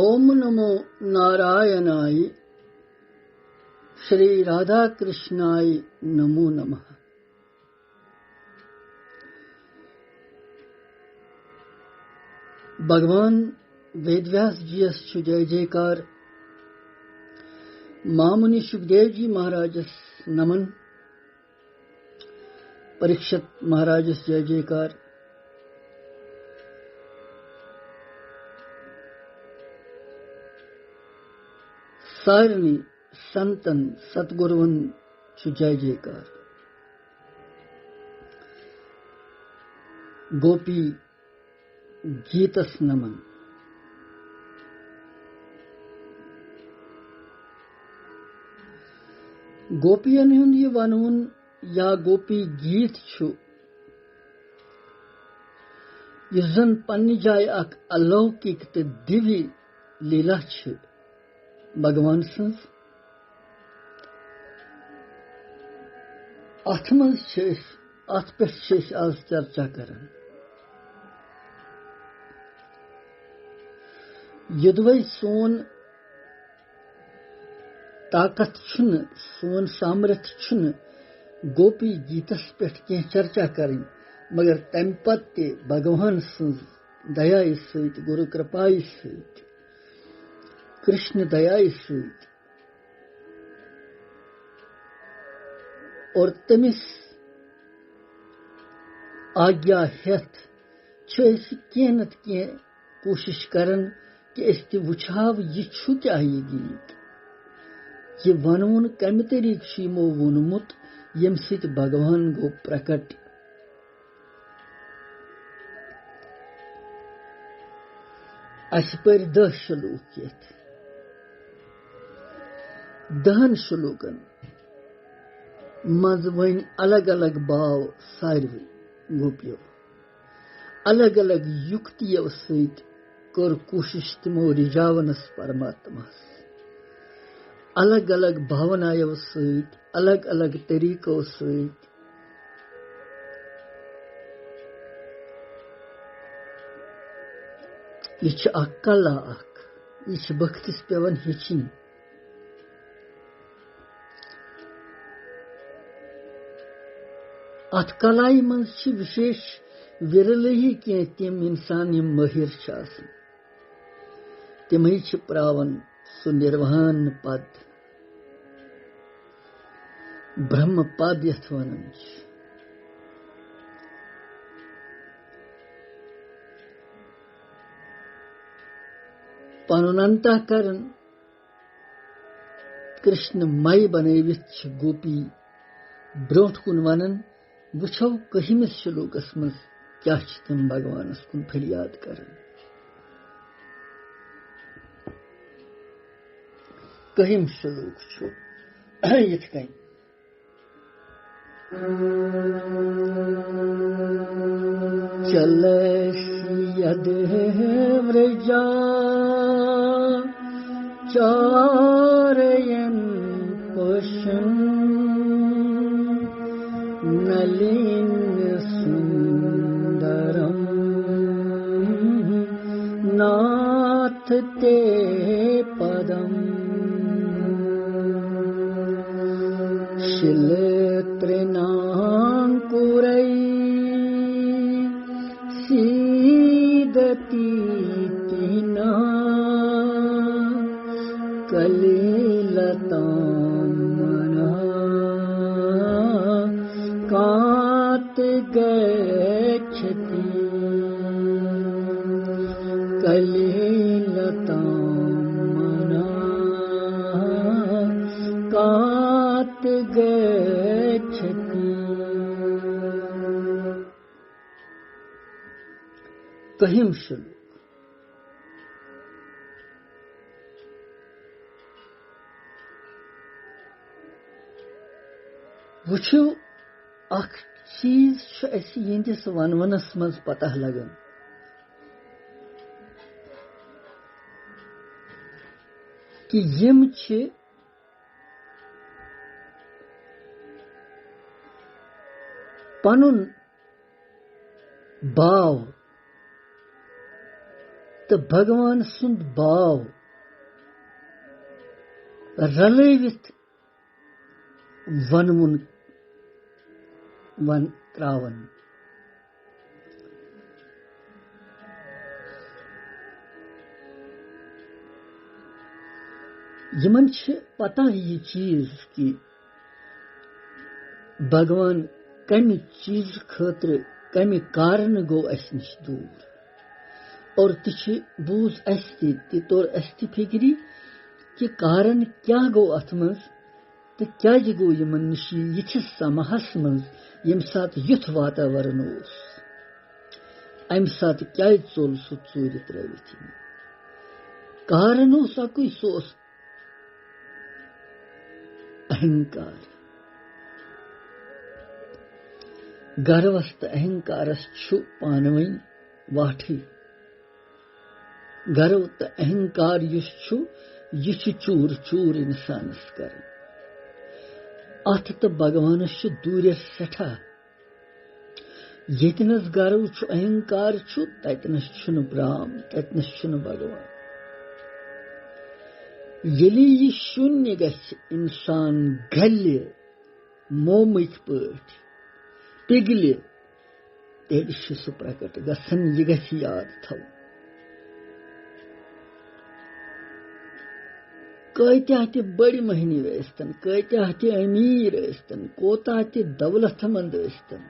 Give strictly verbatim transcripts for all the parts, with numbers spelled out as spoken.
ओम नमो नारायणाय, श्री राधा कृष्णाय नमो नमः। भगवान वेदव्यास जीयस छु जय जयकार, मामुनि सुखदेव जी महाराजस नमन, परीक्षित महाराजस जय जयकार। सारनी संतन सतगुरुवन छु जय जयकार। गोपी गीतस नमन। गोपियन हुंद यह वनवुन या गोपी गीत छु, यह जन पन्नी जाय अक अलौकिक ते दिव्य लीला छु भगवान सन्स। اتھ منٛز چھِ أسۍ، اتھ پٮ۪ٹھ چھِ أسۍ آز چرچا کران۔ یوٚدوے سون طاقت چھُنہٕ، سون سامرتھ چھُنہٕ گوپی گیتس پٮ۪ٹھ کینٛہہ چرچا کرٕنۍ، مگر تمہِ پتہٕ تہِ بھگوان سٕنٛز دیایہِ سۭتۍ، گُرو کرپایہِ سۭتۍ، کرشن دیایہِ سۭتۍ اور تٔمِس آگیا ہٮ۪تھ چھِ أسۍ کینٛہہ نتہٕ کینٛہہ کوٗشِش کران کہِ أسۍ تہِ وٕچھہاو یہِ چھُ کیٛاہ یہِ گیٖت، یہِ وَنوُن کَمہِ طریٖقہٕ چھُ یِمو ووٚنمُت، ییٚمہِ سۭتۍ بھگوان گوٚو پرکٹ۔ اَسہِ پٔرۍ دَہ شلوک یتھ۔ دَہن شلوکن منٛز ؤنۍ الگ الگ باو ساروٕے گوپیو۔ الگ الگ یُکتیو سۭتۍ کٔر کوٗشِش تِمو رِجاونس پرماتماہس۔ الگ الگ بھاونایو سۭتۍ، الگ الگ طریٖقو سۭتۍ۔ یہِ چھِ اکھ کلا اکھ، یہِ چھِ بختس پٮ۪وان ہیٚچھِنۍ۔ اتھ کلایہِ منٛز چھِ وِشیش وِرلہٕے کینٛہہ تِم انسان یِم مٲہِر چھِ آسان۔ تِمے چھِ پراوان سُہ نِروان پد، برہم پد یتھ ونان چھِ۔ پنُن انتہ کرن کرشن مے بنٲوِتھ چھِ گوپی برونٛٹھ کُن ونان، وٕچھو کٔہمِس شلوکس منٛز کیٛاہ چھِ تِم بھگوانس کُن فریاد کران۔ کٔہِم شلوک چھُ یِتھ کٔنۍ۔ चलसि यदि व्रजा चारयन् पशुन् नलिन सुन्दरम् नाथ ते पदम्। शिलतृणाङ्कुरैः सीदतीति नः कलिलतां मनः कात गच्छति। कलिलतां मनः कात गच्छति। کٔہِم شلوک۔ وٕچھِو، اکھ چیٖز چھُ اَسہِ یِہنٛدِس وَنوَنَس منٛز پتہ لگان کہِ یِم چھِ پنُن باو تہٕ بھگوان سُنٛد باو رلٲوِتھ وَنوُن وَن ترٛاوان۔ یِمن چھِ پتہ یہِ چیٖز کہِ بھگوان کمہِ چیٖزٕ خٲطرٕ، کمہِ کارنہٕ گوٚو اَسہِ نِش دوٗر۔ اور تہِ چھِ، بوٗز اَسہِ تہِ، تہِ توٚر اَسہِ تہِ فِکرِ کہِ کارن کیٛاہ گوٚو اَتھ منٛز تہٕ کیٛازِ گوٚو یِمن نِش یہِ یِتھِس سماہس منٛز، ییٚمہِ ساتہٕ یُتھ واتاورن اوس، اَمہِ ساتہٕ کیٛازِ ژوٚل سُہ ژوٗرِ ترٲوِتھ یِم؟ کارن اوس اَکُے، سُہ اوس اہنکار۔ گروس تہٕ اہنکارس چھُ پانہٕ ؤنۍ واٹھٕے۔ گرو تہٕ اہنکار یُس چھُ، یہِ چھُ چوٗر چوٗر انسانس کران۔ اتھ تہٕ بھگوانس چھِ دوٗرٮ۪ر سٮ۪ٹھاہ۔ ییٚتنَس گرو چھُ، اہنکار چھُ، تتنَس چھُنہٕ برام، تتنَس چھُنہٕ بھگوان۔ ییٚلہِ یہِ شوٗنیہ گژھِ، انسان گلہِ مومٕکۍ پٲٹھۍ، پِگلہِ، تیٚلہِ چھُ سُہ پرکٹ گژھان۔ یہِ گژھِ یاد تھاوُن۔ کۭتیاہ تہِ بٔڑۍ مٔہنی ٲسۍتن، کۭتیاہ تہِ أمیٖر ٲسۍتن، کوتاہ تہِ دولت مند ٲسۍتن،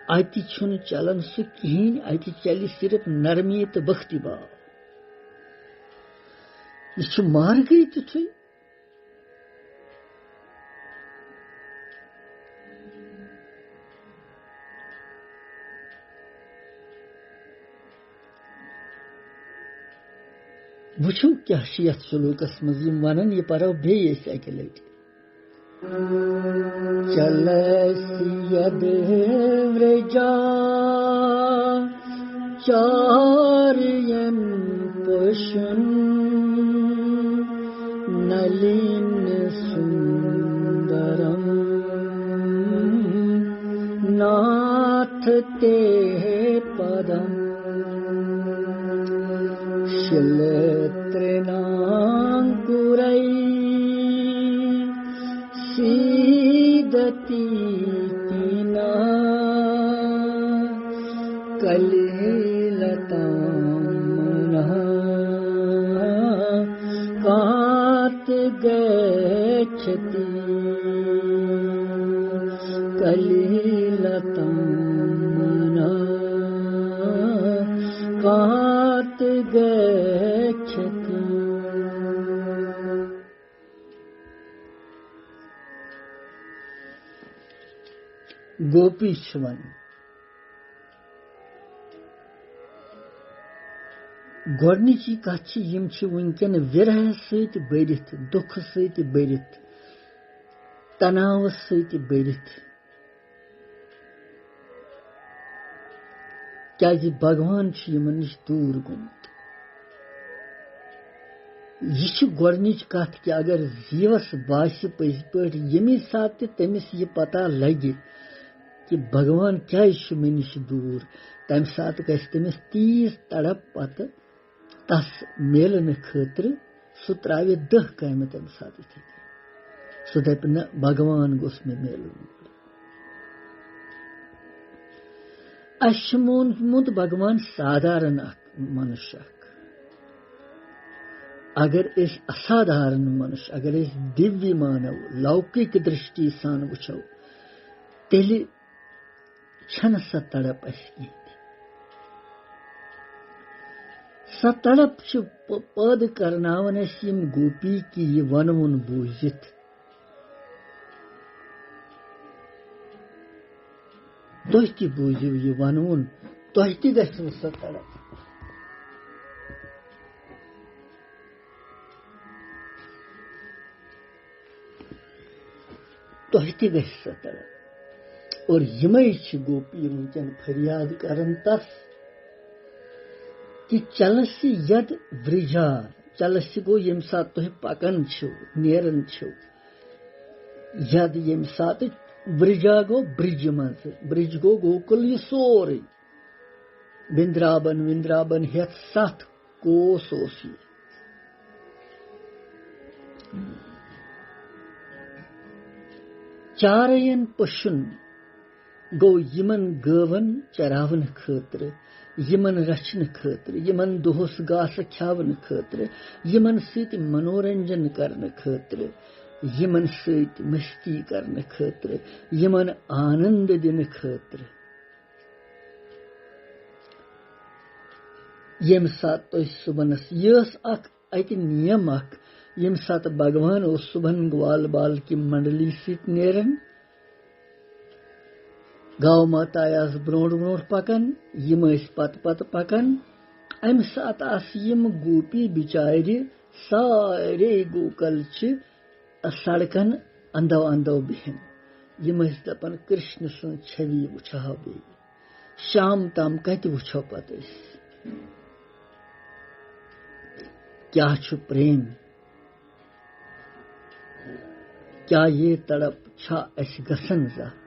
اَتہِ چھُنہٕ چلان سُہ کِہیٖنۍ، اَتہِ چلہِ صرف نرمی تہٕ بختی باو۔ یہِ چھُ مارگٕے تیُتھُے۔ وٕچھِو کیٛاہ چھِ یَتھ سلوٗکَس منٛز یِم وَنان، یہِ پَرو بیٚیہِ أسۍ اَکہِ لَٹہِ۔ چلس یَد وِرجا چارین پشن نلین سندرم ناتھ تے پدم شل ترنانکرئی سیدتی تینا کلیلتام منہ کانت گچھتی کلیلتام منہ کانت گچھتی۔ گوپی چھِ وَنان، گۄڈٕنِچی کَتھ چھِ، یِم چھِ وٕنکٮ۪ن وِرہَس سۭتۍ بٔرِتھ، دُکھٕ سۭتۍ بٔرِتھ، تناوَس سۭتۍ بٔرِتھ، کیازِ بھگوان چھُ یِمن نِش دوٗر گوٚمُت۔ یہِ چھِ گۄڈٕنِچ کَتھ کہِ اگر زیٖوَس باسہِ پٔزۍ پٲٹھۍ، ییٚمہِ ساتہٕ تہِ تٔمِس یہِ پتہ لگہِ کہِ بھگوان کیازِ چھُ مےٚ نِش دوٗر، تَمہِ ساتہٕ گژھِ تٔمِس تیٖژ تڑپ پتہٕ تَس میلنہٕ خٲطرٕ، سُہ ترٛاوِ دَہ کامہِ تَمہِ ساتہٕ یِتھَے کٔنۍ۔ سُہ دَپہِ، "نہ، بھگوان گوٚژھ مےٚ میلُن۔" اَسہِ چھُ مونمُت بھگوان سادھارن اکھ منُش اکھ۔ اگر أسۍ اسادھارن منُش، اگر أسۍ دِویہ مانو، لوکِک درشٹی سان وٕچھو، تیٚلہِ چھنہٕ سۄ تڑپ اَسہِ کینٛہہ تہِ۔ سۄ تڑپ چھِ پ-، پٲدٕ کرناوان اَسہِ یِم گوپی کہِ یہِ وَنوُن بوٗزِتھ۔ تُہۍ تہِ بوٗزِو یہِ وَنوُن، تۄہہِ تہِ گژھِوٕ سۄ تڑپ۔ تۄہہِ تہِ گژھِ سۄ تڑپ۔ اور یِمے چھِ گوپی وٕنکٮ۪ن فریاد کران تس کہِ چلس ید ورجا، چلس گوٚو ییٚمہِ ساتہٕ تُہۍ پکان چھِو، نیران چھِو، ید ییٚمہِ ساتہٕ ورجا گوٚو برج منٛز، برج گوٚو گوکل، یہِ سورُے بندرابن وندرابن ہٮ۪تھ ستھ کُس اوس یہِ؟ چارَن پشن گوٚو یِمن گٲون چراونہٕ خٲطرٕ، یِمن رچھنہٕ خٲطرٕ، یِمن دۄہس گاسہٕ کھیاونہٕ خٲطرٕ، یِمن سۭتۍ منورنجن کرنہٕ خٲطرٕ، یِمن سۭتۍ مستی کرنہٕ خٲطرٕ، یِمن آنند دِنہٕ خٲطرٕ۔ ییٚمہِ ساتہٕ تُہۍ صُبحنَس، یہِ ٲس اکھ اَتہِ نِیَم اکھ، ییٚمہِ ساتہٕ بھگوان اوس صُبحن گوال بال کہِ منڈلی سۭتۍ نیران، گاو ماتا آسہٕ برونٛٹھ برونٛٹھ پکان، یِم ٲسۍ پتہٕ پتہٕ پکان۔ اَمہِ ساتہٕ آسہٕ یِم گوپی بِچارِ سارے گوکل چہِ سڑکن اندو اندو بِہِن۔ یِم ٲسۍ دپان، "کرشن سٕنٛز چھوی وٕچھہو بیٚیہِ، شام تام کتہِ وٕچھو پتہٕ أسۍ؟ کیٛاہ چھُ پریم؟ کیٛاہ یہِ تڑپ چھا اَسہِ گژھان زانٛہہ؟"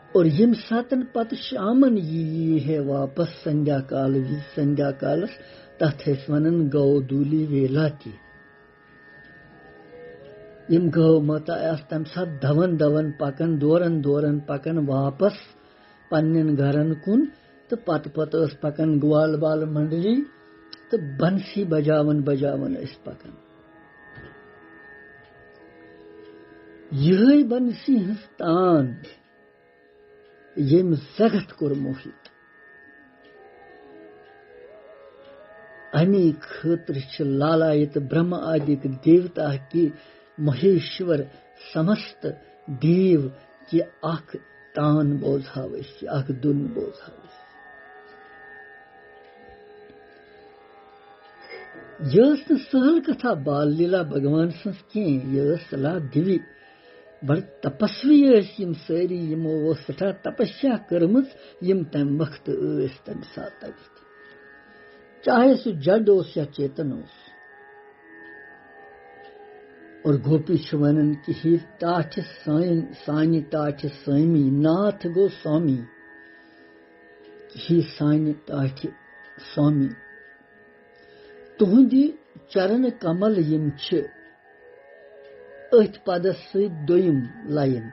اور ییٚمہِ ساتن پتہٕ شامن یی ہے واپس سندھیا کال وِزِ، سندھیا کالس، تتھ ٲسۍ ونان گودولی ویلا تہِ۔ یِم گٲو مٲتا آسہٕ تمہِ ساتہٕ دون دون پکان، دورن دورن پکان واپس پننٮ۪ن گرن کُن، تہٕ پتہٕ پتہٕ ٲس پکان گوال بال منڈلی، تہٕ بنسی بجاوان بجاوان ٲسۍ پکان۔ یِہے بنسی ہٕنٛز تان ییٚمۍ زگت کوٚر موہِت۔ اَمی خٲطرٕ چھِ لالایت برہما آدِک دیوتا کہِ مہیشور سمست دیو کہِ اکھ تان بوزہاو أسۍ، اکھ دُن بوزہاو أسۍ۔ یہِ ٲس نہٕ سہل کتھا بال لیلا بھگوان سٕنٛز کینٛہہ، یہِ ٲس صلاح دیوی۔ بڑٕ تپسوی ٲسۍ یِم سٲری، یِمو اوس سٮ۪ٹھاہ تپسیا کٔرمٕژ، یِم تمہِ وقتہٕ ٲسۍ تمہِ ساتہٕ تتہِ۔ چاہے سُہ جڈ اوس یا چیتن اوس۔ اور گوپی چھِ ونان کہِ ہے ٹاٹھِ سانہِ، سانہِ ٹاٹھِ سٲمی، ناتھ گوٚو سوامی، کہِ ہے سانہِ ٹاٹھِ سوامی، تُہٕنٛدِ چرن کمل یِم چھِ، أتھۍ پدس سۭتۍ دوٚیِم line،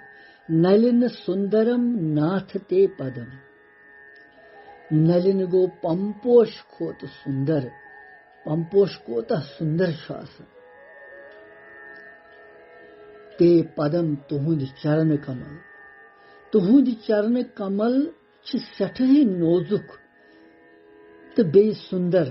"نلِن سُندرم ناتھ تے پدم"۔ نلِن گوٚو پمپوش کھۄتہٕ سُندر۔ پمپوش کوتاہ سُندر چھُ آسان۔ تے پدم، تُہُنٛد چرن کمل۔ تُہُنٛد چرن کمل چھِ سٮ۪ٹھاہٕے نوزُک تہٕ بیٚیہِ سُندر۔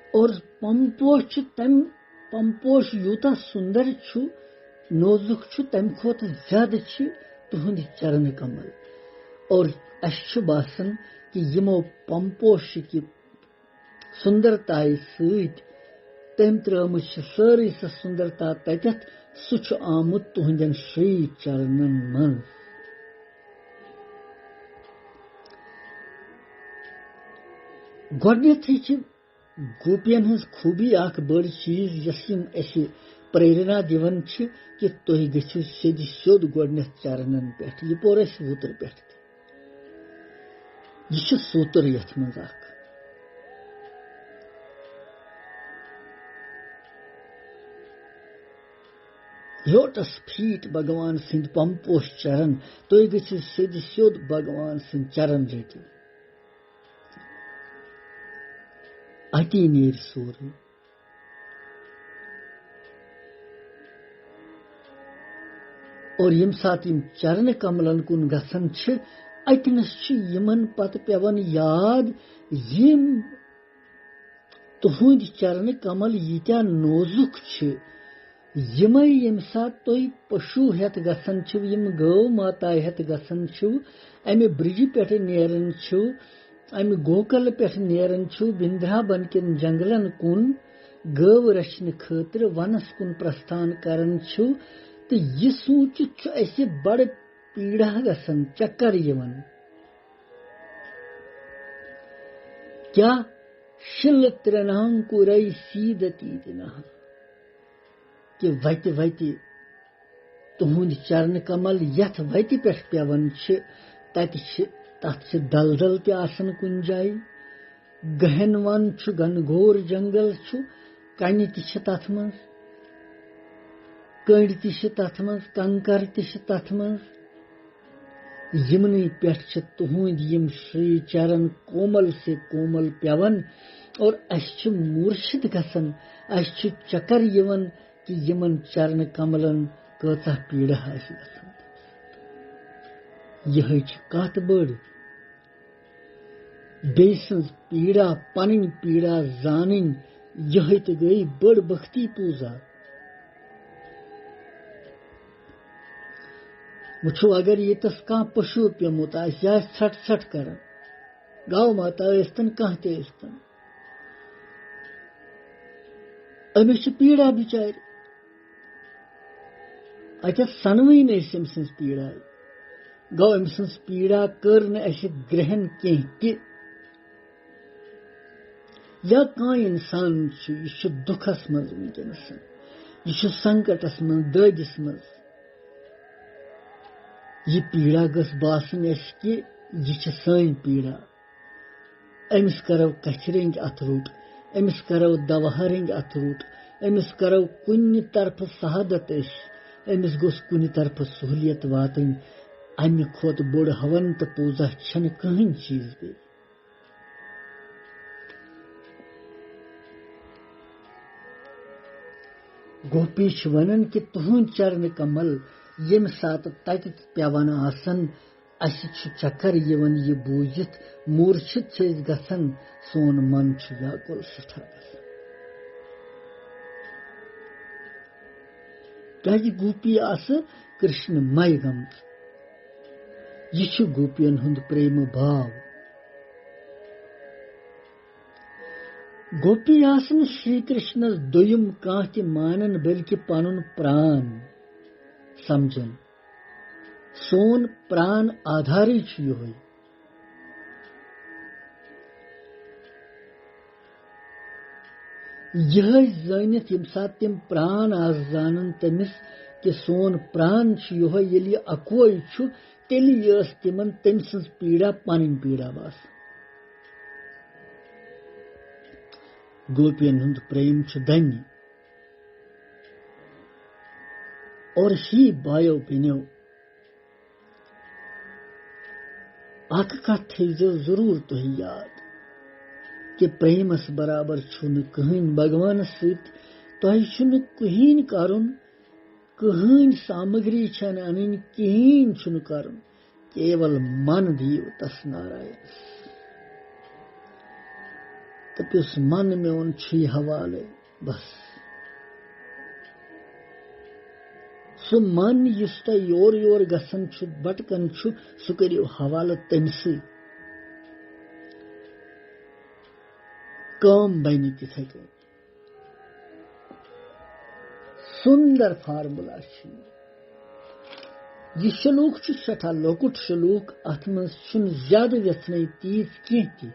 اور پمپوش چھُ تمہِ، پمپوش یوٗتاہ سُندر چھُ، نوزُک چھُ، تمہِ کھۄتہٕ زیادٕ چھِ تُہُنٛد چرن کمل۔ اور اسہِ چھُ باسان کہِ یِمو پمپوش کہِ سُندرتایہِ سۭتۍ تٔمۍ ترٲومٕژ چھِ سٲرٕے سۄ سُندرتا تتٮ۪تھ، سُہ چھُ آمُت تُہنٛدٮ۪ن شری چرنن منٛز۔ گۄڈنیتھٕے چھِ گوپین ہٕنٛز خوٗبی اکھ بٔڑ چیٖز، یۄس یِم اَسہِ پریرنا دِوان چھِ کہِ تُہۍ گٔژھِو سیٚدِ سیوٚد گۄڈنیتھ چرنن پٮ۪ٹھ۔ یہِ پوٚر اَسہِ وُترٕ پٮ۪ٹھ تہِ۔ یہِ چھُ سوٗتر یَتھ منٛز اکھ۔ لوٹس فیٖٹ بھگوان سٕنٛدۍ پمپوش چرن، تُہۍ گٔژھِو سیٚدِ سیوٚد بھگوان سٕنٛدۍ چرن رٔٹِو۔ اَتی نیرِ سورُے۔ اور ییٚمہِ ساتہٕ یِم چرنہٕ کملن کُن گژھان چھِ، اَتہِ نَس چھِ یِمن پتہٕ پٮ۪وان یاد، یِم تُہٕنٛدۍ چرنہٕ کمل ییٖتیٛاہ نوزُک چھِ، یِمے ییٚمہِ ساتہٕ تُہۍ پشو ہٮ۪تھ گژھان چھِو، یِم گٲو ماتا ہٮ۪تھ گژھان چھِو، اَمہِ برجہِ پٮ۪ٹھٕ نیران چھِو، اَمہِ گوکل پٮ۪ٹھ نیران چھِو، بندرابن کٮ۪ن جنگلن کُن گٲو رچھنہٕ خٲطرٕ ونس کُن پرستھان کران چھِو، تہٕ یہِ سوٗنچِتھ چھُ اَسہِ بڑٕ پیڑا گژھان، چکر یِوان۔ کیٛاہ شِل ترٛنانکُرے سیٖدتی دِنہٕ۔ کہِ وتہِ وتہِ تُہُنٛد چرنہٕ کمل یتھ وتہِ پٮ۪ٹھ پٮ۪وان چھِ، تتہِ چھِ، تتھ چھِ دلدل تہِ آسان کُنہِ جایہِ، گہن ون چھُ، گنگور جنگل چھُ، کنہِ تہِ چھِ تتھ منٛز، کٔنٛڈۍ تہِ چھِ تتھ منٛز، کنکر تہِ چھِ تتھ منٛز۔ یِمنٕے پٮ۪ٹھ چھِ تُہٕنٛدۍ یِم شری چرن کومل سے کومل پٮ۪وان اور اَسہِ چھِ مورچھِت گژھان، اَسہِ چھُ چکر یِوان کہِ یِمن چرنہٕ کملن کۭژاہ پیٖڑا آسہِ گژھان۔ یِہوٚے چھِ کتھ بٔڑ۔ بیٚیہِ سٕنٛز پیٖڑا، پنٕنۍ پیٖڑا زانٕنۍ، یِہوٚے تہِ گٔے بٔڑ بھکتی پوٗزا۔ وٕچھو، اگر ییٚتس کانٛہہ پشو پیومُت آسہِ، یہِ آسہِ ژھٹھ ژھٹھ کران، گاو ماتا ٲسۍتن، کانٛہہ تہِ ٲسۍتن، أمِس چھِ پیٖڑا بِچارِ۔ اَتٮ۪تھ سَنوٕے نہٕ أسۍ أمۍ سٕنٛز پیٖڑا۔ گوٚو، أمۍ سٕنٛز پیٖڑا کٔر نہٕ اَسہِ گرٛہن کینٛہہ تہِ۔ یا کانٛہہ اِنسان چھُ، یہِ چھُ دُکھس منٛز وٕنکیٚنَس، یہِ چھُ سنکٹس منٛز، دٲدِس منٛز۔ یہِ پیٖڑا گٔژھ باسٕنۍ اَسہِ کہِ یہِ چھِ سٲنۍ پیٖڑا۔ أمِس کرو کچھِ رٔنٛگۍ اَتھٕ روٚٹ، أمِس کرو دَوہہٕ رٔنٛگۍ اَتھٕ روٚٹ، أمِس کرو کُنہِ طرفہٕ سعادت أسۍ، أمِس گوٚژھ کُنہِ طرفہٕ سہوٗلیت واتٕنۍ۔ اَمہِ کھۄتہٕ بوٚڑ ہون تہٕ پوٗزا چھَنہٕ کٕہٕنۍ چیٖز بیٚیہِ۔ گوپی چھِ وَنان کہِ تُہُنٛد چرنہٕ کمل ییٚمہِ ساتہٕ تَتہِ پٮ۪وان آسَن، اَسہِ چھُ چکر یِوان یہِ بوٗزِتھ، مورچھِت چھِ أسۍ گژھان، سون من چھُ ویاکُل سٮ۪ٹھاہ گژھان۔ کیازِ گوپی آسہٕ کرشن مے گٔمژٕ۔ یہِ چھُ گوپین ہُنٛد پریمہٕ بھاو۔ گوپی آسہٕ نہٕ شری کرشنس دوٚیُم کانٛہہ تہِ مانان، بلکہِ پنُن پران سمجھان۔ سون پران آدھارٕے چھُ یِہوٚے۔ یِہوٚے زٲنِتھ، ییٚمہِ ساتہٕ تِم پران آسہٕ زانان تٔمِس کہِ سون پران چھُ یِہوٚے، ییٚلہِ یہِ اَکوے چھُ، تیٚلہِ یہِ ٲس تِمن تٔمۍ سٕنٛز پیٖڑا پنٕنۍ پیٖڑا باسان۔ گوپین ہُنٛد پریم چھُ دنہِ۔ اور ہی بایو بیٚنیو، اکھ کتھ تھٲیزیو ضروٗر تُہۍ یاد کہِ پریمس برابر چھُنہٕ کٕہٕنۍ بھگوانس سۭتۍ۔ تۄہہِ چھُنہٕ کٕہٕنۍ کرُن، کٕہٕنۍ سامگری چھَنہٕ اَنٕنۍ، کِہیٖنۍ چھُنہٕ کرُن، کیول من دِیِو تس ناراینس۔ دٔپِس، من میون چھُے حوالے۔ بس۔ سُہ من یُس تۄہہِ یورٕ یورٕ گژھان چھُ، بٹکان چھُ، سُہ کٔرِو حوالہٕ تٔمۍ سٕے۔ کٲم بنہِ تِتھے کٔنۍ۔ سُندر فارمولا چھُ یہِ۔ یہِ شلوک چھُ سٮ۪ٹھاہ لۄکُٹ شلوک، اتھ منٛز چھُنہٕ زیادٕ ویژھنٕے تیٖژ کینٛہہ تہِ،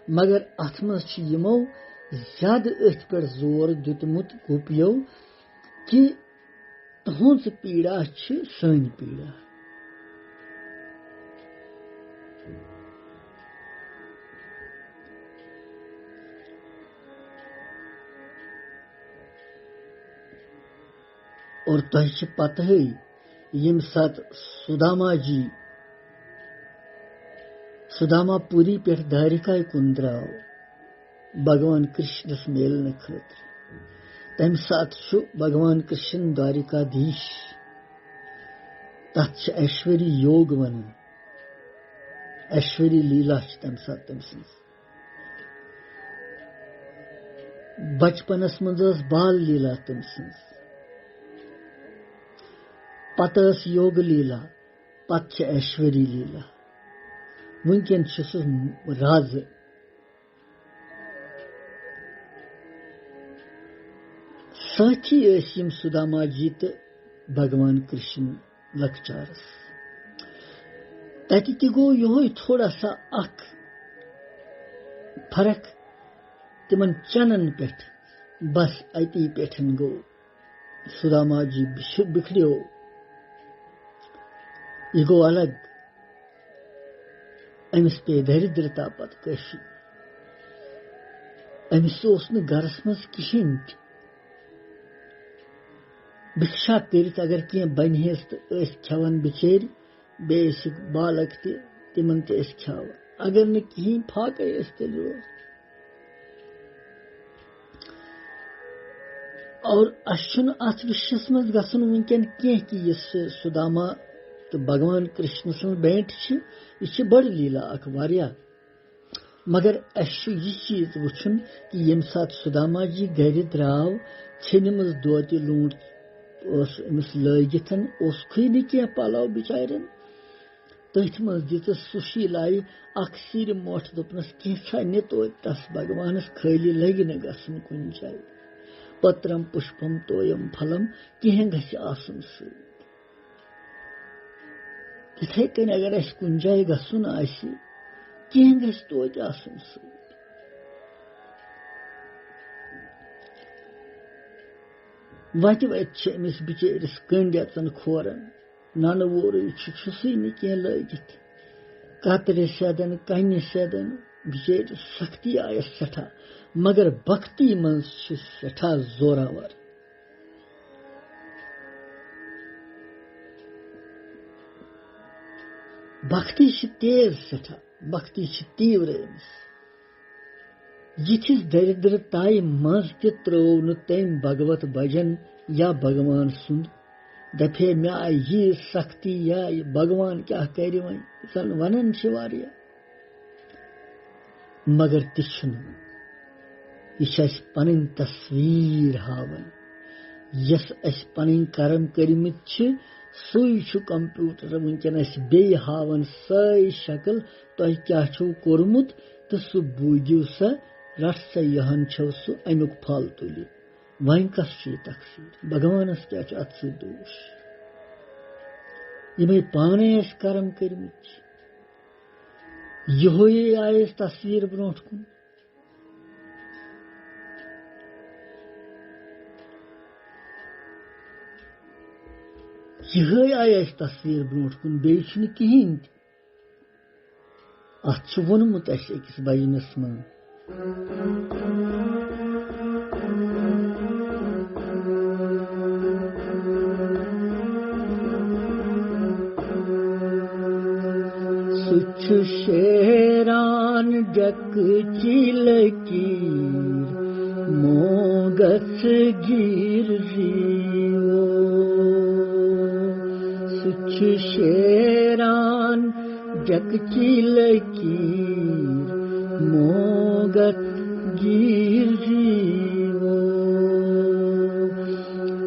مگر اتھ منٛز چھُ یِمو زیادٕ أتھۍ پٮ۪ٹھ زور دیُتمُت گوپیو کہِ تُہٕنٛز پیٖڑا چھِ سٲنۍ پیٖڑا۔ اور تۄہہِ چھِ پتہٕے، ییٚمہِ ساتہٕ سُداما جی، سُداما پوٗری پٮ۪ٹھ دارِکایہِ کُن درٛاو، بھگوان کرشنس میلنہٕ خٲطرٕ، تَمہِ ساتہٕ چھُ بھگوان کرشن دارِکادیش۔ تَتھ چھِ ایشوری یوگ وَنان۔ ایشوری لیلا چھِ تَمہِ ساتہٕ تٔمۍ سٕنٛز۔ بچپنس منٛز ٲس بال لیلا تٔمۍ سٕنٛز، پتہٕ ٲس یوگ لیلا، پتہٕ چھِ ایشوری لیلا۔ وٕنکیٚن چھُ سُہ رازٕ۔ سٲتھی ٲسۍ یِم سُداما جی تہٕ بھگوان کرشن لۄکچارس۔ تتہِ تہِ گوٚو یِہوٚے تھوڑا سا اکھ فرق تِمن چنن پٮ۪ٹھ، بس اتی پٮ۪ٹھ گوٚو۔ سداما جی بِچھ-، بِکھریو۔ یہِ گوٚو الگ۔ أمِس پیٚیہِ دٔرِدرتا پتہٕ کٲفی۔ أمِس اوس نہٕ گرس منٛز کِہیٖنۍ تہِ۔ بِکشا کٔرِتھ اگر کینٛہہ بنہِ ہس تہٕ ٲسۍ کھٮ۪وان بِچٲرۍ، بیٚیہِ ٲسِکھ بالک تہِ، تِمن تہِ ٲسۍ کھٮ۪وان۔ اگر نہٕ کِہیٖنۍ، فاقے ٲسۍ تیٚلہِ روزان۔ اور اسہِ چھُنہٕ اتھ وِشیس منٛز گژھُن وٕنکیٚن کینٛہہ کہِ یُس سُداما تہٕ بھگوان کرشن سٕنٛز بینٹ چھِ، یہِ چھِ بٔڑ لیٖلا اکھ واریاہ۔ مگر اسہِ چھُ یہِ چیٖز وٕچھُن کہِ ییٚمہِ ساتہٕ سُداما جی گرِ درٛاو، ژھیٚنمٕژ دھوتہِ لوٗنٛٹ اوس أمِس لٲگِتھ، اوسکھٕے نہٕ کینٛہہ پلو بِچارٮ۪ن۔ تٔتھۍ منٛز دِژٕس سُشیٖلایہِ اکھ سِرِ مۄٹھ، دوٚپنَس، "کینٛژھا نہِ توتہِ تَس بھگوانَس، خٲلی لَگہِ نہٕ گژھُن کُنہِ جایہِ۔ پترم پُشپم تویم پھلم، کینٛہہ گژھِ آسُن سۭتۍ۔" تِتھَے کٔنۍ اگر اَسہِ کُنہِ جایہِ گژھُن آسہِ، کینٛہہ گژھِ توتہِ آسُن سۭتۍ۔ وَتہِ وَتہِ چھِ أمِس بِچٲرِس کٔنٛڈۍ اَژان کھورَن۔ نَنہٕ وورُے چھُ، چھُسٕے نہٕ کینٛہہ لٲگِتھ۔ کترِ سیدن، کنہِ سیدن، بِچٲرِس سختی آیس سٮ۪ٹھاہ، مگر بختی منٛز چھِ سٮ۪ٹھاہ زوراور۔ بختی چھِ تیز سٮ۪ٹھاہ، بختی چھِ تیٖور أمِس۔ یِتھِس دٔرِدرٕ تایہِ منٛز تہِ ترٛٲو نہٕ تٔمۍ بھگوت بھجن یا بھگوان سُنٛد۔ دَپے، مےٚ آیہِ ییٖژ سختی یا یہِ بھگوان کیٛاہ کَرِ وۄنۍ، زَن وَنان چھِ واریاہ۔ مگر تہِ چھُنہٕ۔ یہِ چھِ اَسہِ پَنٕنۍ تصویٖر ہاوان۔ یۄس اَسہِ پَنٕنۍ کرم کٔرمٕتۍ چھِ، سُے چھُ کمپیوٹر وٕنکیٚن اَسہِ بیٚیہِ ہاوان سۄے شکل، تۄہہِ کیٛاہ چھُو کوٚرمُت تہٕ سُہ بوٗزِو سا، رَٹ سا یہِ ہن چھَو سُہ اَمیُک پھل تُلہِ۔ وۄنۍ کس چھُ یہِ تقصیر؟ بھگوانس کیٛاہ چھُ اَتھ سۭتۍ دوٗش؟ یِمے پانے اَسہِ کرم کٔرمٕتۍ چھِ۔ یِہوٚے آیہِ اَسہِ تصویر برونٛٹھ کُن۔ یِہوٚے آیہِ اَسہِ تصویر برونٛٹھ کُن، بیٚیہِ چھُنہٕ کِہیٖنۍ تہِ۔ اَتھ چھُ ووٚنمُت اَسہِ أکِس بجنَس منٛز۔ سُہ چھُ شیران ڈٮ۪کہٕ چی لٔکیٖر، موگس گیٖر زیٖوو۔ سُہ چھُ شیران ڈٮ۪کہٕ چی لٔکیٖر، موگس گیٖر زیٖوو۔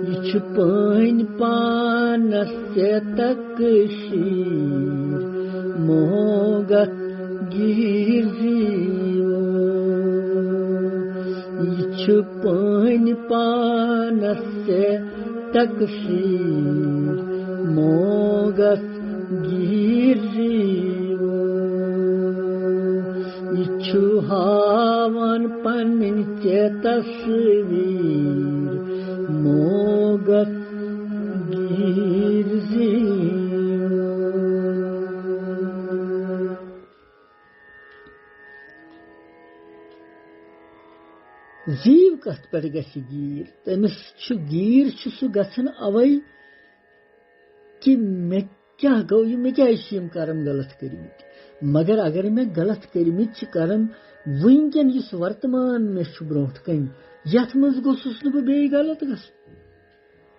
یہِ چھُ پٲنۍ پانس ژےٚ تقسیٖر، موگس گیٖر زیٖوو۔ یہِ چھُ پٲنۍ پانس ژےٚ تقسیٖر، موگس گیٖر زیٖوو۔ یہِ چھُ ہاوان پنٕنۍ ژےٚ تصویٖر، موگس گیٖر زیٖوو۔ زیٖو کتھ پٮ۪ٹھ گژھِ گیٖر؟ تٔمِس چھُ گیٖر، چھُ سُہ گژھان اوے کہِ مےٚ کیٛاہ گوٚو یہِ، مےٚ کیٛازِ چھِ یِم کرم غلط کٔرمٕتۍ؟ مگر اگر مےٚ غلط کٔرمٕتۍ چھِ کرم، وٕنکٮ۪ن یُس ورتمان مےٚ چھُ برونٛٹھ کنہِ، یتھ منٛز گوٚژھُس نہٕ بہٕ بیٚیہِ غلط گژھُن۔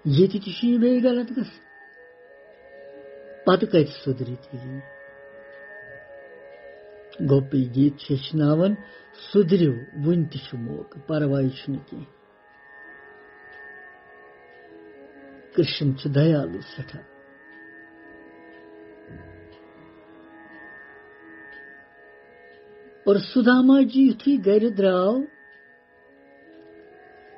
ییٚتہِ تہِ چھُ یہِ بیٚیہِ غلط گژھان۔ پتہٕ کتہِ سُدرِ تیٚلہِ؟ گوپی گیٖت چھِ ہیٚچھناوان، سُدرِو، وُنہِ تہِ چھُ موقعہٕ، پرواے چھُنہٕ کینٛہہ۔ کرشن چھُ دیالو سٮ۪ٹھاہ۔ اور سداما جی یُتھُے گرِ درٛاو،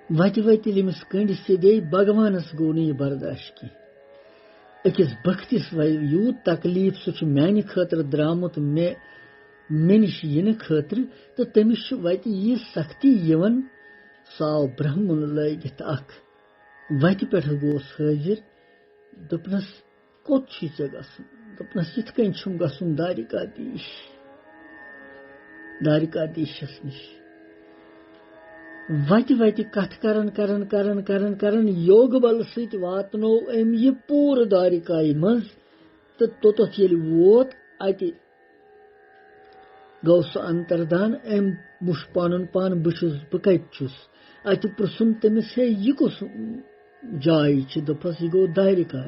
وتہِ وتہِ ییٚلہِ أمِس کٔنڈۍ سیٚدے، بھگوانس گوٚو نہٕ یہِ برداشت کینٛہہ۔ أکِس بختِس وَ-، یوٗت تکلیف، سُہ چھُ میانہِ خٲطرٕ درٛامُت، مےٚ، مےٚ نِش یِنہٕ خٲطرٕ، تہٕ تٔمِس چھُ وتہِ یہِ سختی یِوان۔ سُہ آو برہمُن لٲگِتھ اکھ، وتہِ پٮ۪ٹھ گوس حٲضِر۔ دوٚپنس، کوٚت چھُے ژےٚ گژھُن؟ دوٚپنس، یِتھ کٔنۍ چھُم گژھُن دارِکا دیٖش، دارِکا دیٖشس نِش۔ وتہِ وتہِ کتھ کران کران کران کران کران یوگہٕ بلہٕ سۭتۍ واتنوو أمۍ یہِ پوٗرٕ دارِکایہِ منٛز، تہٕ توٚتتھ ییٚلہِ ووت، اتہِ گوٚو سُہ انتردان۔ أمۍ وُچھ پنُن پان، بہٕ چھُس، بہٕ کتہِ چھُس؟ اتہِ پرٛژھُن تٔمِس، ہے، یہِ کُس جاے چھِ؟ دوٚپہَس، یہِ گوٚو دارِکا۔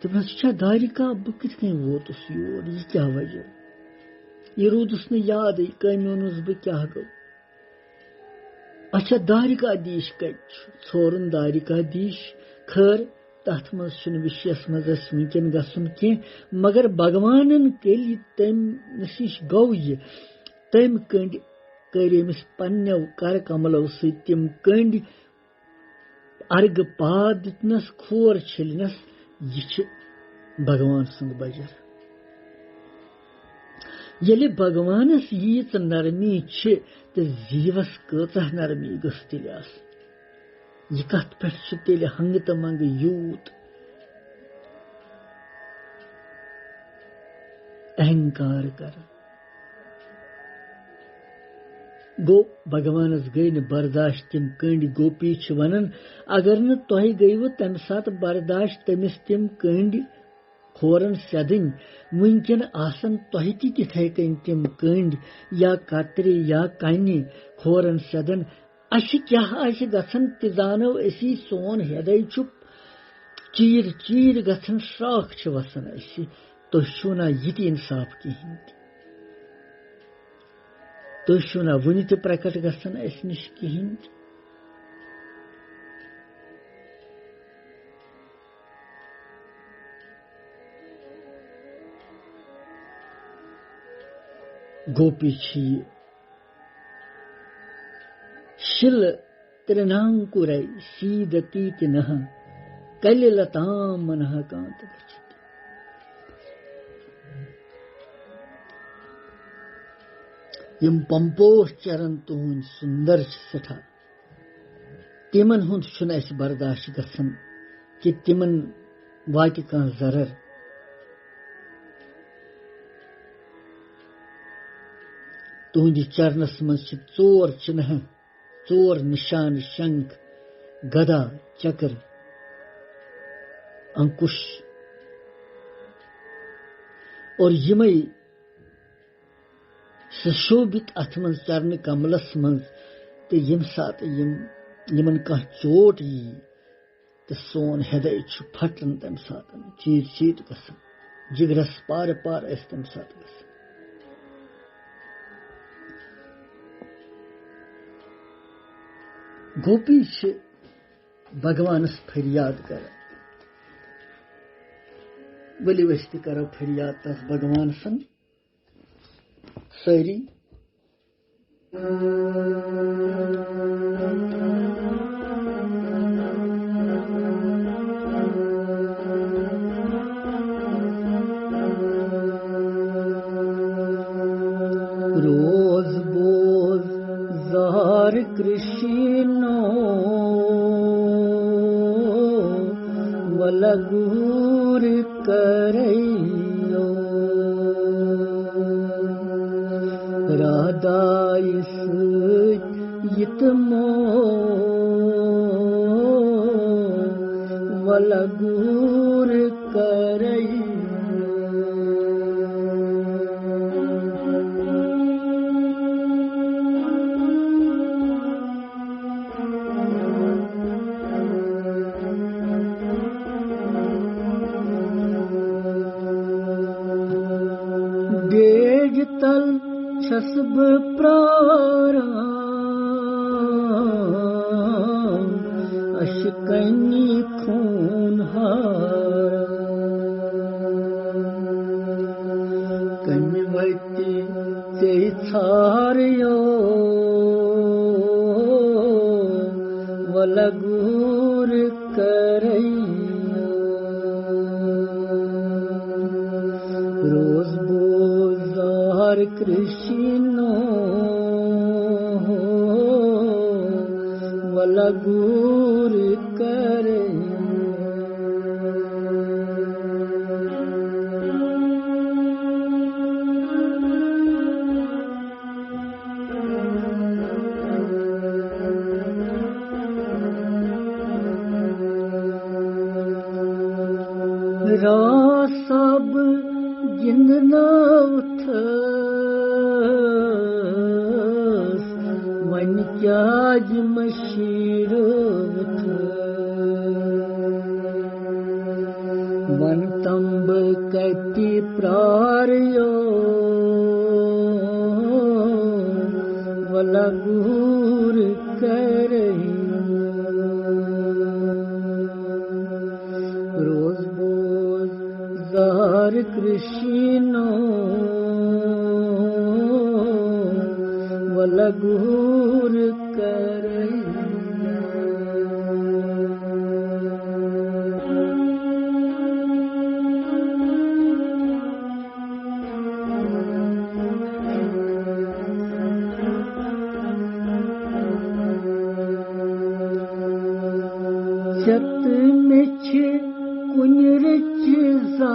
دوٚپنَس، یہِ چھا دارِکا؟ بہٕ کِتھ کٔنۍ ووتُس یور؟ یہِ کیٛاہ وجہ؟ یہِ روٗدُس نہٕ یادٕے، کٔمۍ ووٚنُس بہٕ، کیٛاہ گوٚو؟ اچھا، دارِکا دیٖش کَتہِ چھُ؟ ژھورُن دارِکا دیٖش۔ خٲر، تَتھ منٛز چھُنہٕ وِشیَس منٛز اَسہِ وٕنکٮ۪ن گژھُن کینٛہہ، مگر بھگوانَن کٔلۍ تٔمِس نِش گوٚو یہِ۔ تٔمۍ کٔنڈۍ کٔرۍ أمِس پننٮ۪و کر کملو سۭتۍ تِم کٔنڈۍ، ارگہٕ پاد دِتنس، کھور چھٔلنس۔ یہِ چھِ بھگوان سُنٛد بجر۔ ییٚلہِ بھگوانس ییٖژ نرمی چھِ، تہٕ زیٖوس کۭژاہ نرمی گٔژھ تیٚلہِ آسٕنۍ؟ یہِ کتھ پٮ۪ٹھ چھُ تیٚلہِ ہنگہٕ تہٕ منگہٕ یوٗت اہنکار کران؟ گوٚو، بھگوانس گٔے نہٕ برداشت تِم کٔنڈۍ۔ گوپی چھِ ونان، اگر نہٕ تۄہہِ گٔیوٕ تمہِ ساتہٕ برداشت تٔمِس تِم کٔنڈۍ کھورن سیدٕنۍ، وٕنکٮ۪ن آسن تۄہہِ تہِ تِتھے کٔنۍ تِم کٔنڈۍ یا کترِ یا کنہِ کھورن سیدن۔ اسہِ کیٛاہ آسہِ گژھان، تہِ زانو أسی۔ سون ہیٚدے چھُ چیٖر چیٖر گژھان، شراکھ چھِ وسان اسہِ۔ تُہۍ چھِو نا یہِ تہِ انصاف کِہینۍ تہِ؟ تُہۍ چھِو نا وُنہِ تہِ پرکٹ گژھان اسہِ نِش کِہینۍ تہِ؟ گوپی چھِ یہِ شِلہٕ ترٛنانکُرے سیٖدتی تہِ نہٕ کلہِ لتام منہ کانت گٔژھِتھ۔ یِم پمپوش چرن تُہنٛدۍ سُندر چھِ سٮ۪ٹھاہ، تِمن ہُنٛد چھُنہٕ اَسہِ برداشت گژھان کہِ تِمن واتہِ کانٛہہ ضرر۔ تُہنٛدِ چرنس منٛز چھِ ژور چِنہٕ، ژور نِشانہٕ، شنکھ، گدا، چکر، انکُش۔ اور یِمے سُہ شوٗبِتھ اَتھ منٛز چرنہٕ کملس منٛز، تہٕ ییٚمہِ ساتہٕ یِم، یِمن کانٛہہ چوٹ یی، تہٕ سون ہیٚدے چھُ پھٹان تَمہِ ساتہٕ، چیٖر چیٖر گژھان، جگرس پارٕ پارٕ ٲسۍ تَمہِ ساتہٕ گژھان۔ گوپی چھِ بھگوانس فریاد کران۔ ؤلِو أسۍ تہِ کرو فریاد تس بھگوان سُنٛد۔ سٲری۔ روز بوز زار کرشنو ولگور کرو۔ رادایس یتمو ولگور کرو۔ ڈیج تل چھس بہٕ پراران، اشکنی خوٗن ہاران۔ کمہِ وتہِ ژےٚ ژھارِیو، ولگور کرو۔ روز بوز زار کرشنو، ولگور گور کرے۔ راسا بہٕ گِنٛدناوتھس، وۄنۍ کیٛازِ مٔشیٖرٲوتھس؟ وَن تَم بہٕ کَتہِ پرٛارٕ یو، وَلہٕ گوٗر کرے۔ روز بوز زار کرشنو، وَلہٕ گوٗر کرے۔ ژےٚ تہٕ مےٚ چھِ کُنہِ رٕژِ زان،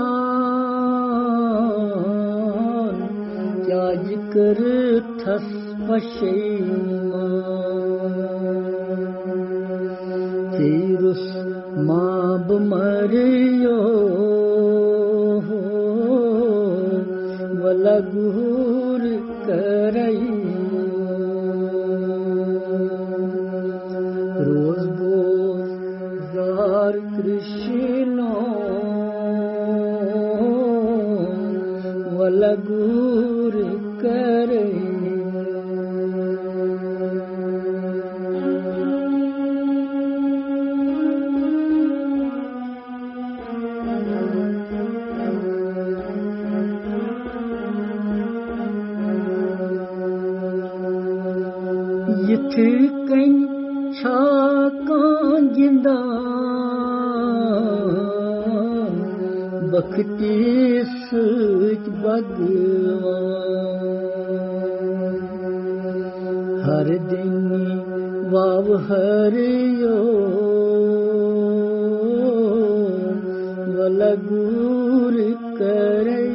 کیٛازِ کٔرٕتھس پشیمان؟ ژےٚ روٚس ما بہٕ مریو، وَلہٕ گوٗر کرے۔ روز بوز زار کرشنو، وَلہٕ گوٗر کرے۔ یِتھٕ کٔنۍ چھا کانٛہہ گِنٛدان بختی سۭتۍ بھگوان؟ ہر دِنہِ واوٕ ہریو، وَلہٕ گوٗر کرے۔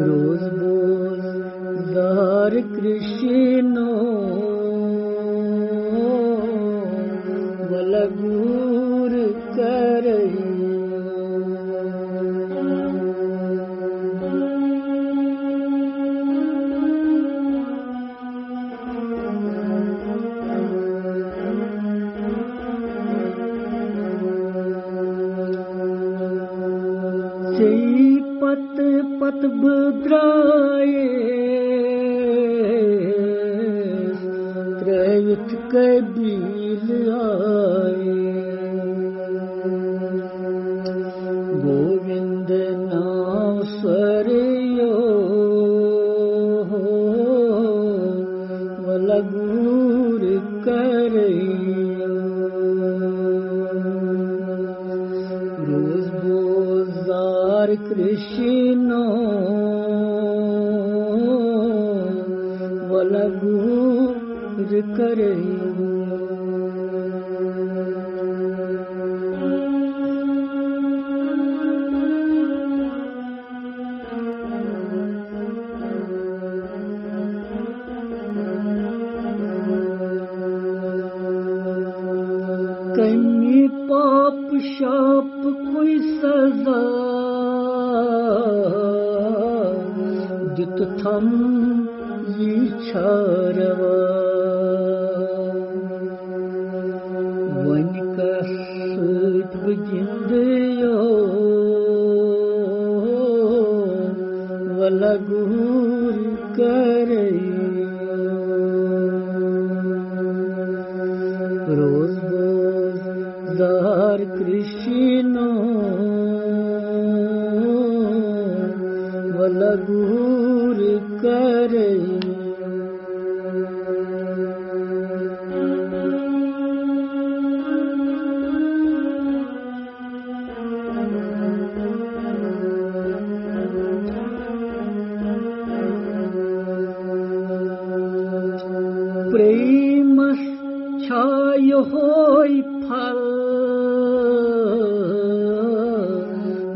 روز بوز زار کرشنو، وَلہٕ گوٗر کرے۔ ژے پتہٕ پتہٕ بہٕ درٛایس، ترٛٲوِتھ قبیٖلہٕ آیس۔ گووِند ناو سورُے یو، وَلہٕ گوٗر کرے۔ روز بوز زار کرشنو، وَلہٕ گوٗر کرے۔ کمہِ پاپہٕ شاپہٕ کُے سزا دیُتتھم، یہِ چھا روا؟ وۄنۍ کس سۭتۍ بہٕ گِنٛدٕ یو، وَلہٕ گوٗر کرے۔ روز بوز زار کرشنو، وَلہٕ گوٗر کرے۔ چھا یہوے پھل،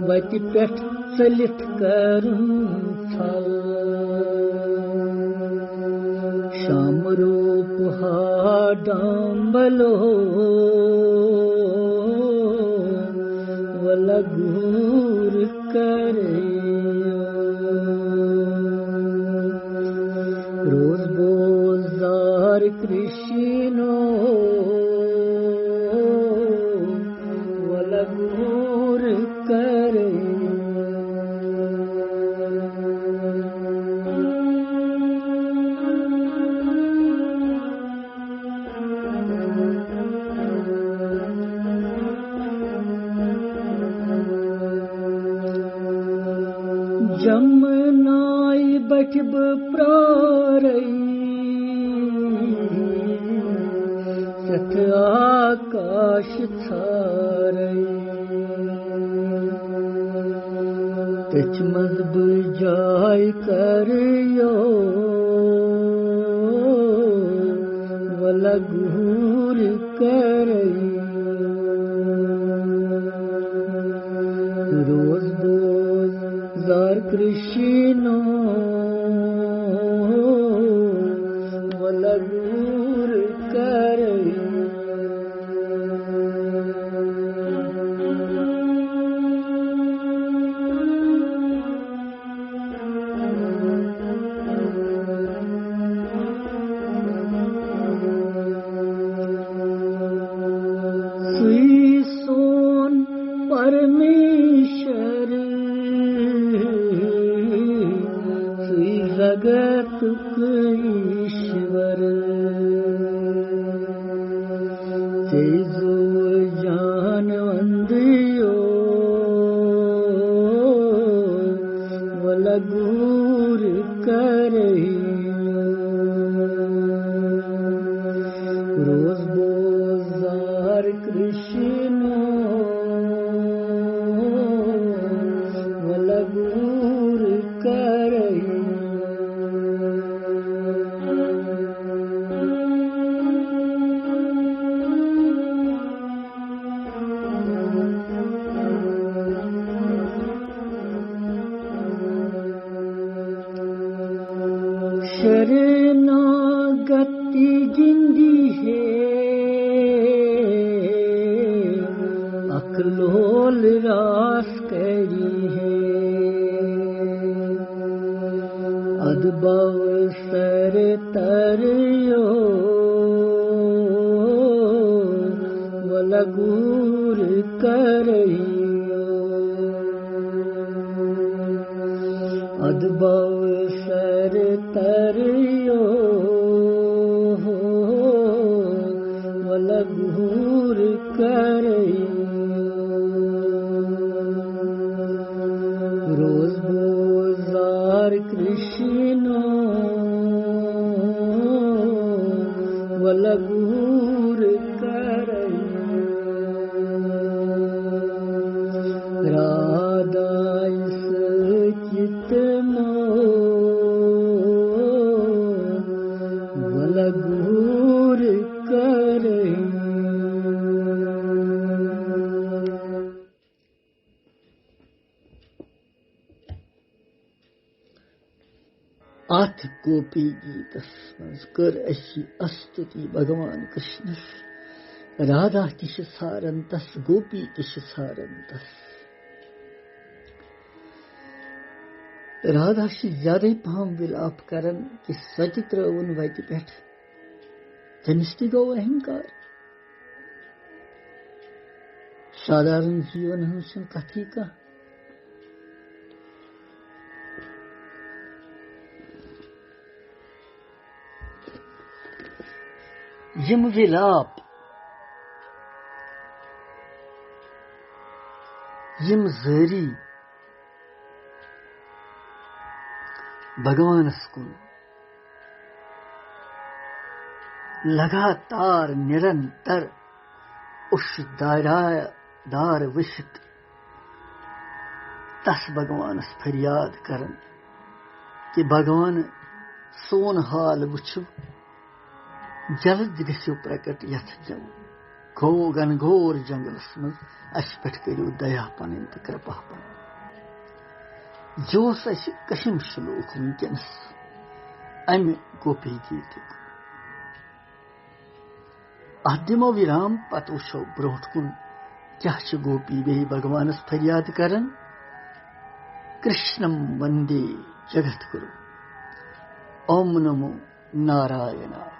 وتہِ پٮ۪ٹھ ژٔلِتھ کرُن پھل۔ شام روٗپ ہا ڈامبلو، وَلہٕ گوٗر کَرَے۔ روز بوز زار کرشنو، وَلہٕ گوٗر کَرَے۔ جمناے بٹھِ بہٕ پرٛارَے، ژٮ۪تھ آکاش ژھارَے۔ تٔتھۍ منٛز بہٕ جاے کَرٕ یو، وَلہٕ گوٗر کَرَے۔ روز بوز زار کرشنو، وَلہٕ گوٗر کَرَے۔ سُے سون پرمیشور، سُے جگتُک ایشور۔ ژےٚ زُو جان وندیو، وَلہٕ گوٗر کَرَے۔ روز بوز زار کرشنو، وَلہٕ گوٗر کَرَے۔ شرناگتی گِنٛدی ہے، اکھ لول راس کَری ہے۔ اَدٕ بَوسَر تَریو، وَلہٕ گوٗر کَریو۔ اَدٕ بَوسَر تَریو، وَلہٕ گوٗر کَریو۔ روز بوز زار کرشنو، وَلہٕ گوٗر کَرَے۔ رادھایہِ سۭتۍ تِمو، وَلہٕ گوٗر کَرَے۔ اتھ گوپی گیتس منٛز کٔر اسی استُتی بھگوان کرشنس۔ رادھا تہِ چھِ سارن تس، گوپی تہِ چھِ سارن تس۔ رادھا چھِ زیادے پہم وِلاپ کران کہِ سۄ تہِ ترٲوٕن وتہِ پٮ۪ٹھ۔ تٔمِس تہِ گوٚو اہنکار۔ سادارن جیٖون ہٕنٛز چھَنہٕ کتھٕے کانٛہہ۔ یِم وِلاپ، یِم زٲری بھگوانس کُن لگاتار نِرنتر اوٚش دارا-، دار وٕچھِتھ تس بھگوانس فریاد کران کہِ بھگوان، سون حال وٕچھِو، جلد گٔژھِو پرکٹ یتھ جنگ گھو گھن گھور جنگلس منٛز، اسہِ پٮ۪ٹھ کٔرِو دیا پنٕنۍ تہٕ کرپا پنٕنۍ۔ یہِ اوس اسہِ کٔہِم شلوک وٕنکیٚنس امہِ گوپی گیٖتُک۔ اتھ دِمو وِرام، پتہٕ وٕچھو برونٛٹھ کُن کیٛاہ چھِ گوپی بیٚیہِ بھگوانس فریاد کران۔ کرشنم وندے جگت گُرو، اوم نمو ناراینا۔